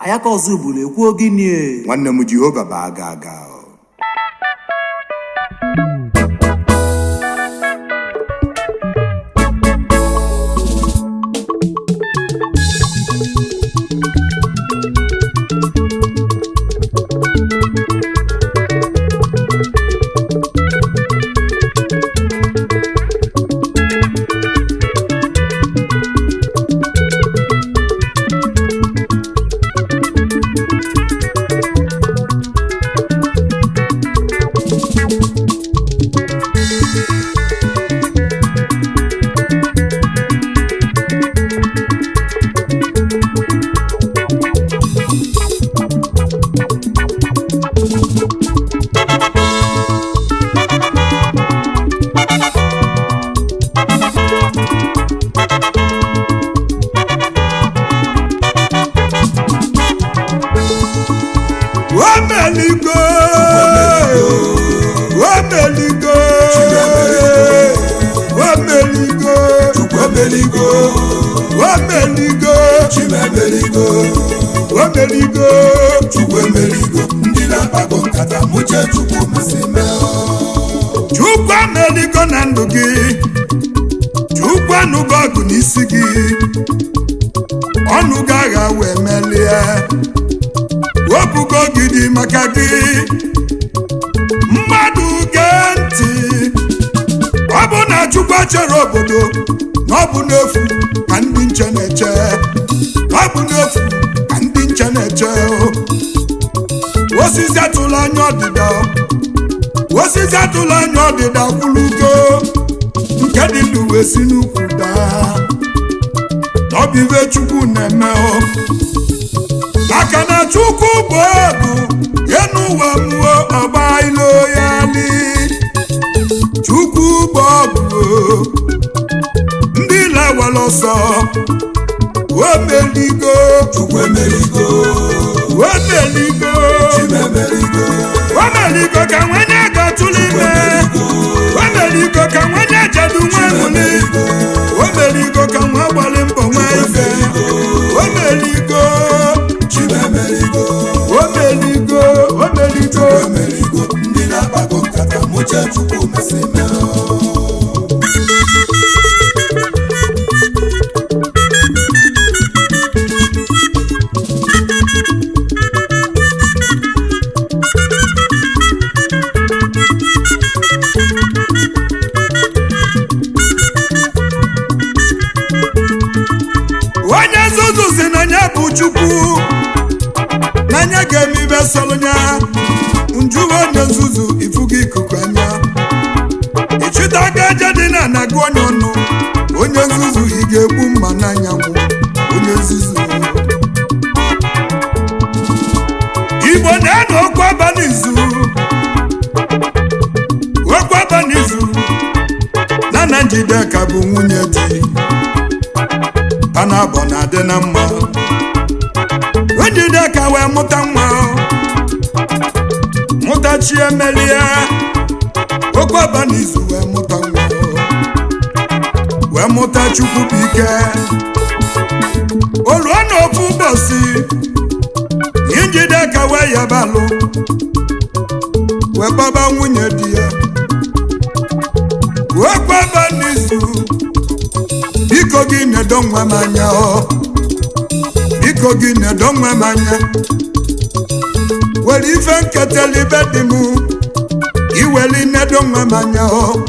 Ayaka Ozubulu ekwuo gịnị e? Nwanne m, Jehova bụ aga aga. Omeligo, omeligo, omeligo, Chukwu emeligo, omeligo, Chimemeligo, omeligo. Chukwu emeligo, ndị na-akpago nkata mụche Chukwu masị mee. Chukwu emeligo na ndụ gị. Chukwu anụgo ọgụ n'isi gị. Ọnụgo agha wee melie. Wepụgo ogidi maka gị. Mmadụ gee ntị, ọ bụ na Chukwu chere obodo na ọ bụ n'efu ka ndị nche na-eche. Ọ bụ n'efu ka ndị nche na-eche. Osisi atụla anya ọdịda, osisi atụla anya ọdịda kwulugo nke dị ndụ wee si n'ukwu daa. Ọ bụ ibe Chukwu na-eme o, maka na Chukwu bụ ọgụ ya n'ụwa mmụọ ọgba ilo ya li. Chukwu bụ ọgụ o, ndị lawara ọsọ. Omeligo, Chukwu emeligo, omeligo, Chimemeligo, omeligo ka nwenye gatụrụ ime. Omeligo ka nwenye jedu nwa enwuli. Omeligo ka nwa gbalị mbọ nwa ife. Omeligo, Chimemeligo, omeligo, omeligo. Emeligo, ndị na-akpago nkata mụche Chukwu masị mee. Onye nzuzu si na ya bụ Chukwu, na ya ga-eme ibe sọrọ ya. Njuwe onye nzuzu, ifugo ikuku anya ịchịta aka aja dị na anagụ onye ọnụ. Onye nzuzu, ị ga-egbu mma n'anyanwụ. Onye nzuzu. Igbo na-enu okwu abalị izu, okwu abalị izu na na Njideka bụ nwunye di panabọ na-adị na mma. Njideka wee mụta nwa, mụta Chiemelie. Okwu abalị izu wee mụta nwa, wee mụta Chukwu bụ ike. O ruo n'ofu ụbọchị, Njideka wee yabalụ wee gbaba nwunye di ya. Okwu abalị izu, biko gị nedo nwa m anya ọ, biko gị nedo nwa m anya. Were ife nketela ibe dị m, iweli nedo nwa m anya ọ,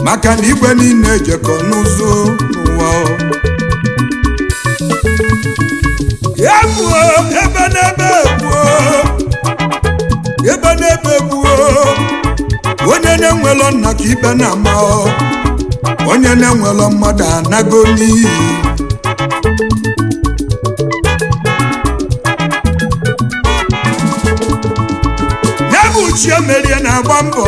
maka na igwe niile jekọ n'ụzọ n'ụwa ọ. Ya gbuo ebe n'ebe, gbuo ebe n'ebe, gbuo onye na-enwelo nna ka ibe na-ama ọ. Onye na-enwelo mmadụ anago n'iyi. Ya bụ Chiemelie na-agba mbọ.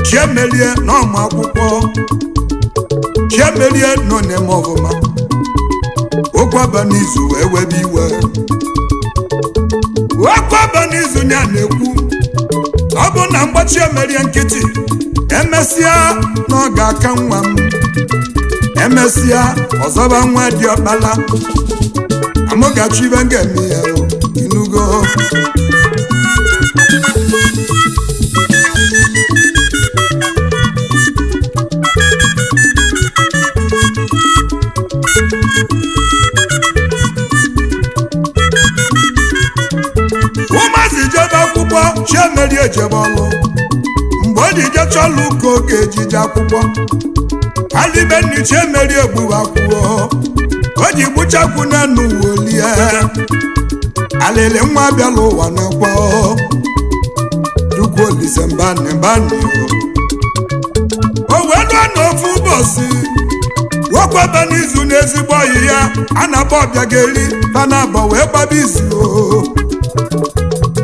Chiemelie n'ọmụ akwụkwọ, Chiemelie nọ na-eme ọfụma. Okwu aba n'izu wee webe iwe. Okwu aba n'izu ya na-ekwu, ọ bụ na mgbachi emerie nkịtị, emesịa na ọ ga-aka nwa m. Emesịa ọzọba nwa dị ọkpala. Amụgachi ibe m ga-eme ya o, inugo. Ụmụazị jebe akwụkwọ, Chiemeri ejebe ọlụ. Mgbe o ji jechaa ọlụ ka oge ejije akwụkwọ alibenni, Chiemeri egbuwe akwụkwọ o ji gbuchakwu n'enu wolie. Alịlị nwa bịala ụwa n'ekwe Chukwu Olise mbani mbani. O wee lụọ n'ofu ụbọchị nwokwebe n'izu n'ezigbo ọyị ya a na-akpọ Ọbịageli. Panabọ wee gbaba izu o,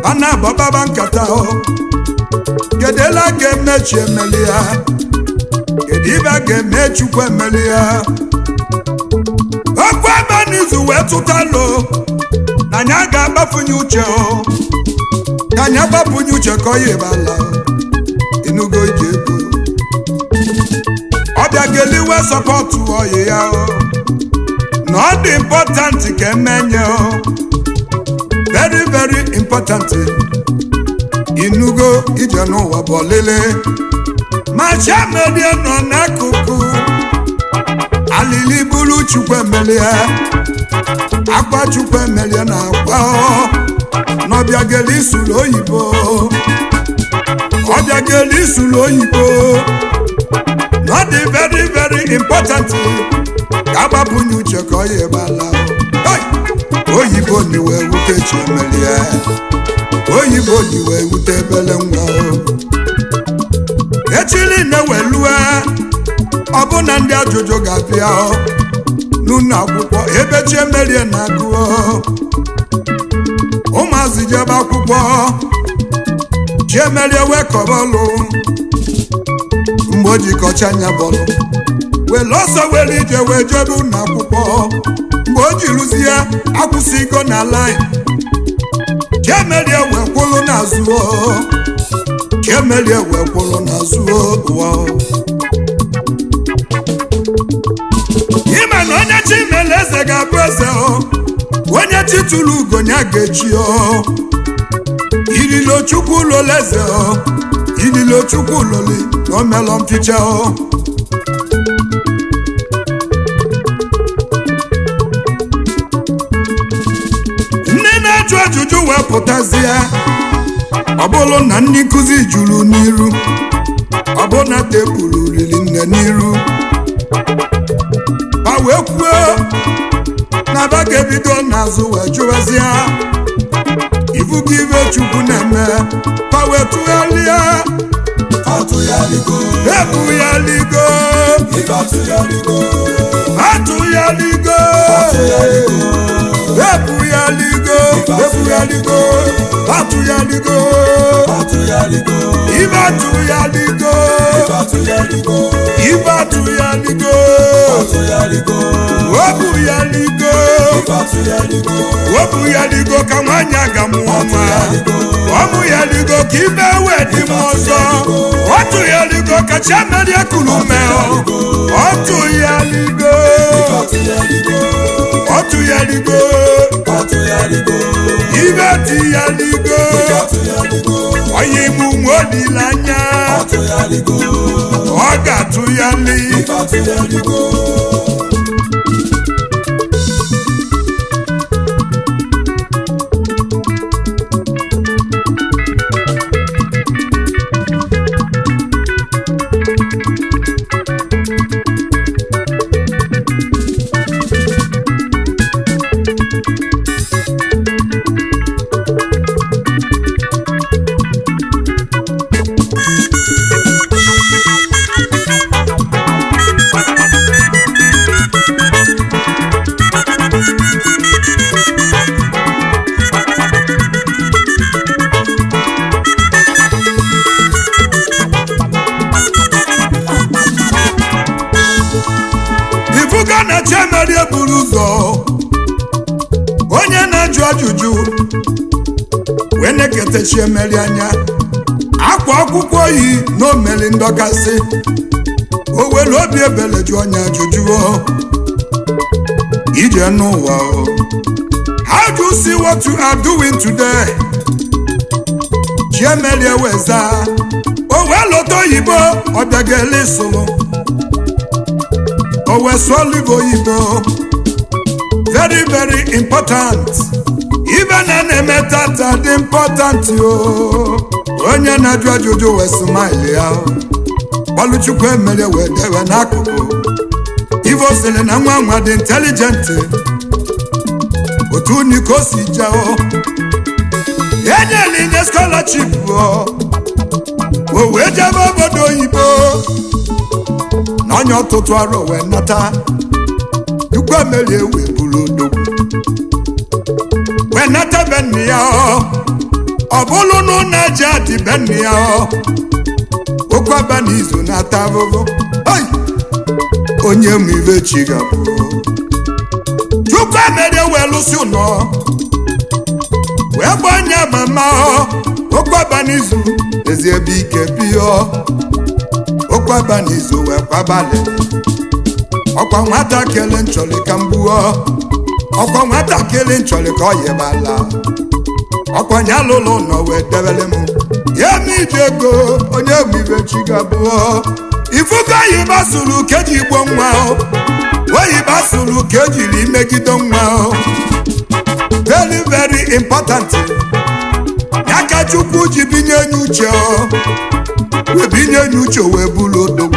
panabọ baba nkata o, kedela ga-emechi emeli ya, kedu ibe a ga-eme Chukwu emeli ya. Okwu ebe n'izu wee tụtalụ na anyị ga-agbafunye uche o, ka anyị agbafunye uche ka ọ ya ịbala enugo iji ego. Ọbịageli wee support ọyị ya o, na ọ dị important ka emenye o, very very important. Inugo ije n'ụwa bụ ọlịlị ma Chiamerie nọ n'akụkụ alili buru Chukwu emelie, akwa Chukwu emelie na akwa n'Ọbịageli sụrụ oyibo. Ọbịageli sụrụ oyibo na ọ dị very very important ka agbapụnye uche ka ọ ya ebala. Hey! Oyibo ni wee wute Chiemelie, oyibo ni wee wute ebele nwa echili na-ewelue. Ọbụna ndị ajụjụ ga-abịa n'ụlọ akwụkwọ ebe Chiemerie na-agụọ. Ụmụazị jebe akwụkwọ, Chiemerie wee kọbọlụ. Mgbe o ji kọcha anya bọlụ were ọsọ were ije wee jebe ụlọ akwụkwọ. Mgbe o ji rụzie akwụsịgo na line, Chiemerie wee kwụlụ n'azụ o. Chiemerie wee kwụlụ n'azụ ụwa. Ịma na onye chi mere eze ga-abụ eze o, onye chi tụrụ ugo ya ga-echi o. Ililo Chukwu lole eze o, ililo Chukwu loli na o melọ mficha o. Ndị na-ajụ ajụjụ wee pụtazie. Ọ bụrụ na ndị nkụzi juru n'iru, ọ bụ na tebụl riri nne n'iru ma wee kwuo na ba ga-ebido n'azụ wee jụwazie ibugo ibe Chukwu na-eme, pa wee tụgharịa. Atụgharịgo. Ebugharịgo. Ife atụgharịgo. Atụgharịgo. Ebugharịgo, ebugharịgo, atụgharịgo. Atụgharịgo. Ibe atụgharịgo. Ife atụgharịgo. Ibe atụgharịgo. Atụgharịgo. Obugharịgo. Ife atụgharịgo. Obugharịgo ka nwaanyị aga mụọ nwa. Ọmụgharịgo ka ibe wee dị m ọzọ. Ọ tụgharịgo ka Chiamerie kuru mee. Ọ tụgharịgo. Ife atụgharịgo. Ọ tụgharịgo. Atụgharịgo. Ibe tụgharịgo. Ife atụgharịgo. Onye ime ụmụ olileanya. Atụgharịgo. Ọ ga-atụgharị. Ife atụgharịgo. Ifuga na Chiamerie buru ụzọ, onye na-ajụ ajụjụ wee na-ekete Chiamerie anya akwa akwụkwọ yi na omeli ndọkasị. O were obi ebele jụ onye ajụjụ o, ije n'ụwa o. How do you see what you are doing today?" Chiemelie weza, o wee lọta oyibo, ọ bịageli sụrụ, o wee sụọ live oyibo. Very very important. Ibe na na-eme tata dị important o. Onye na-ajụ ajụjụ wee smile ya. Gbalụchukwu emelie wee dewe n'akụkụ. Ife o sịrị na nwa nwa dị intelligent, otu niko si jeo, enyela inye scholarship, o wee jebe obodo oyibo na onye ọtụtụ arụ wee nata. Chukwu emelie wee buru odogwu wee nata be nne ya. Ọ bụrụ na ụlọ aja dị be nne ya, okwu aba n'izu na-ata ahụhụ. Hey! Onye mụ ibe chi ga-abụ. Chukwu emelie wee lụsị ụlọ wee gbanye mama. Okwu aba n'izu ezi ebe ike biyo. Okwu aba n'izu wee kwabalị. Ọkwa nwatakịrị nchọrọ ka m gbuo, ọkwa nwatakịrị nchọrọ ka ọ yebala, ọkwa nya lụlụ ụlọ wee debere m ya m ije ego. Onye mụ ibe chi ga-abụọ. Ifugo oyibo sụrụ ka eji gbuo nwa, oyibo sụrụ ka ejiri megide nwa. Very very important. Ya ka Chukwu ji binye enye uche, wee binye enye uche, wee bụrụ odogwu.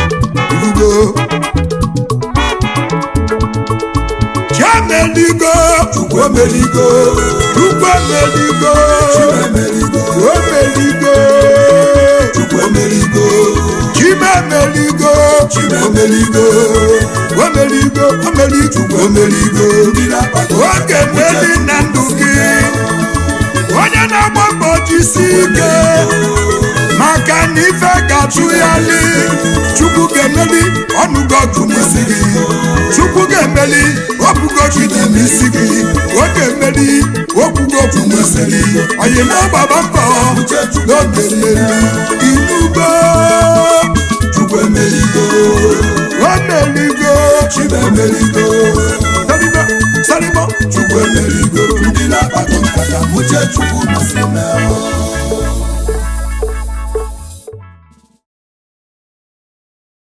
Ifugo Chiemeligo. Chukwu emeligo. Chukwu emeligo. Chimemeligo. Omeligo. Chukwu emeligo. Chimemeligo. Chimemeligo. Omeligo, omeligo. Chukwu emeligo. Ndị na-akpago Oge mmeli na ndụ gị. Onye na-agba mbọ, jisi ike, maka na ife ga-achụ ya li. Chukwu ga-emeli ọnụgo ọgụ n'isi gị. Chukwu ga-emeli obugo gị dị n'isi gị. Ọ ga-emeli okwugo okwu n'isi gị. Oyima, gbaba mbọ n'oge mmeri inugo. Chukwu emeligo. Omeligo. Chimemeligo. Salimo, salimo. Chukwu emeligo. Ndị na-akpago nkata mụche Chukwu.